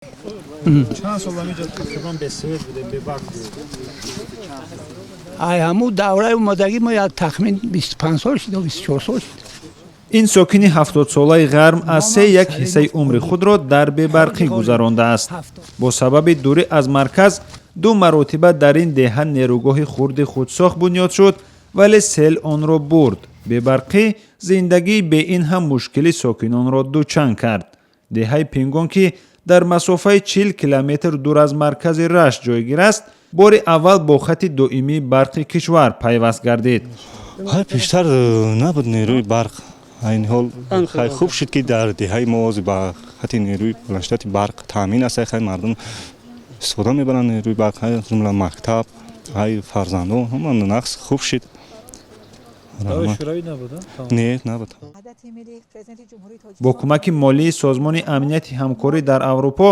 Чанд сол ҳаминҷо тақрибан бесвет будем, бебарқ будем? Ай, ҳамун давраи омадагӣ мо як тахмин 25 сол шуд, 24 сол шуд. Ин сокини 70-солаи Ғарм аз се як ҳиссаи умри худро дар бебарқӣ гузарондааст. Бо сабаби дурӣ аз марказ ду маротиба дар ин деҳа нерӯгоҳи хурди худсохт бунёд шуд, вале сел онро бурд. Бебарқӣ зиндагии бе ин ҳам мушкили сокинонро дучанд кард. Деҳаи Пингон, ки дар масофаи 40 километр дур аз маркази Рашт ҷойгир аст, бори аввал бо хати доимии барқи кишвар пайваст гардид. Ҳай, пештар набуд нерӯи барқ. Айни ҳол хай хуб шуд, ки дар деҳаи мо ҳозир ба хати нерӯи баландшиддати барқ таъмин аст. Хай, мардум истифода мебаранд нерӯи барқ, ҳай ҷумла мактаб, ҳай фарзандон, ҳама нақс хуб шуд. Давраи Шӯравӣ набуд? Не, набуд. Бо кӯмаки молии Созмони амнияти ҳамкорӣ дар Аврупо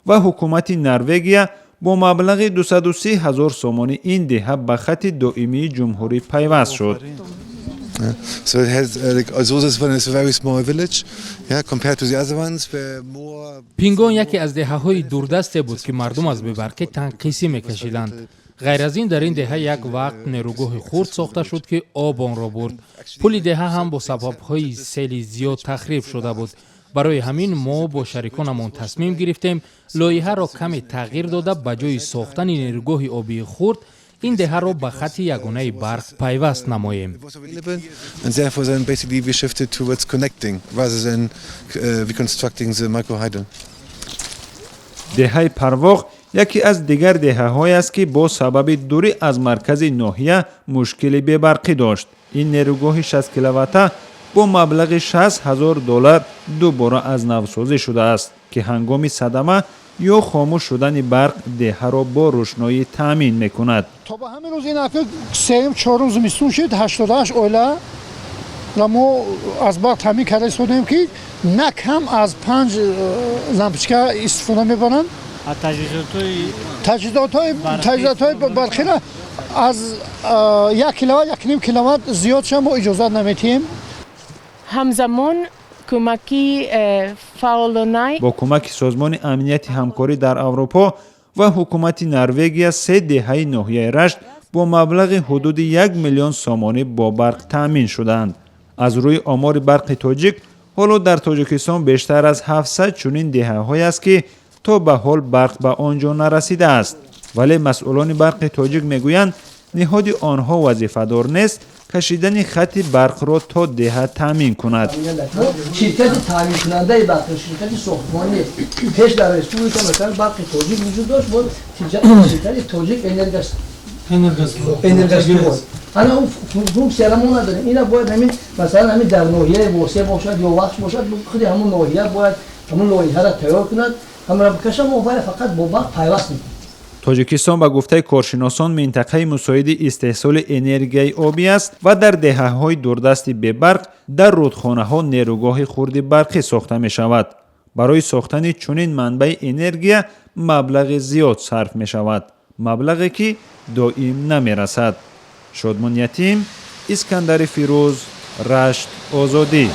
ва ҳукумати Норвегия бо маблағи 230 ҳазор сомонӣ ин деҳа ба хати доимии ҷумҳурӣ пайваст шуд. So it has like Azosa is a very small village, yeah, compared to the other ones where more. Пингон яке аз деҳаҳои дурдасте буд, ки мардум аз бебарқӣ танқисӣ мекашиданд. Ғайр аз ин, дар ин деҳа як вақт нерӯгоҳи хурд сохта шуд, ки об онро бурд. Пули деҳа ҳам бо сабабҳои сели зиёд тахриб шуда буд. Барои ҳамин мо бо шариконамон тасмим гирифтем лоиҳаро каме тағйир дода, ба ҷои сохтани нерӯгоҳи обии хурд ин деҳаро ба хати ягонаи барқ пайваст намоем. And therefore then basically we shifted towards connecting rather than reconstructing the microhydro. Деҳаи Парвоғ яке аз дигар деҳаҳое аст, ки бо сабаби дурӣ аз маркази ноҳия мушкили бебарқӣ дошт. Ин нерӯгоҳи 60 киловатта бо маблағи 60 ҳазор доллар дубора аз навсозӣ шудааст, ки ҳангоми садама ё хомӯш шудани барқ деҳаро бо рӯшноӣ таъмин мекунад. То ба ҳамин рӯз ин ака сеюм, чорум зимистон шуд, 88 оила ва мо аз барқ таъмин карда истодем, ки на кам аз панҷ лампочка истифода мебаранд. Таҷҳизотҳои барқира аз 1 киловатт, 1,5 киловатт зиёдша мо иҷозат наметиҳем. Ҳамзамон кӯмаки фаъолонаи Бо кӯмаки Созмони амнияти ҳамкорӣ дар Аврупо ва ҳукумати Норвегия се деҳаи ноҳияи Рашт бо маблағи ҳудуди 1 миллион сомонӣ бо барқ таъмин шуданд. Аз рӯи омори Барқи Тоҷик, ҳоло дар Тоҷикистон бештар аз 700 чунин деҳаҳое аст, ки то ба ҳол барқ ба он ҷо нарасидааст. Вале масъулони Барқи Тоҷик мегӯянд, ниҳоди онҳо вазифадор нест кашидани хати барқро то деҳа таъмин кунад. Ширкати таъминкунандаи барқ ширкати сохтмонӣ нест. Пеш дар республика, масалан, Барқи Тоҷик вуҷуд дошт, бо ширкати Тоҷик Энергострой. Ана он функсияра мо надорем. Ина бояд ҳамин, масалан, ҳамин дар ноҳияи Восеъ бошад ё Вахш бошад, худи ҳамун ноҳия бояд ҳамун лоиҳара тайёр кунад, ҳамра бикаша. Мо бояд фақат бо барқ пайваст мекунем. Тоҷикистон, ба гуфтаи коршиносон, минтақаи мусоиди истеҳсоли энергияи обӣ аст ва дар деҳаҳои дурдасти бебарқ дар рудхонаҳо нерӯгоҳи хурди барқӣ сохта мешавад. Барои сохтани чунин манбаи энергия маблағи зиёд сарф мешавад, маблағе ки доим намерасад. Шодмон Ятим, Искандари Фирӯз, Рашт, Озодӣ.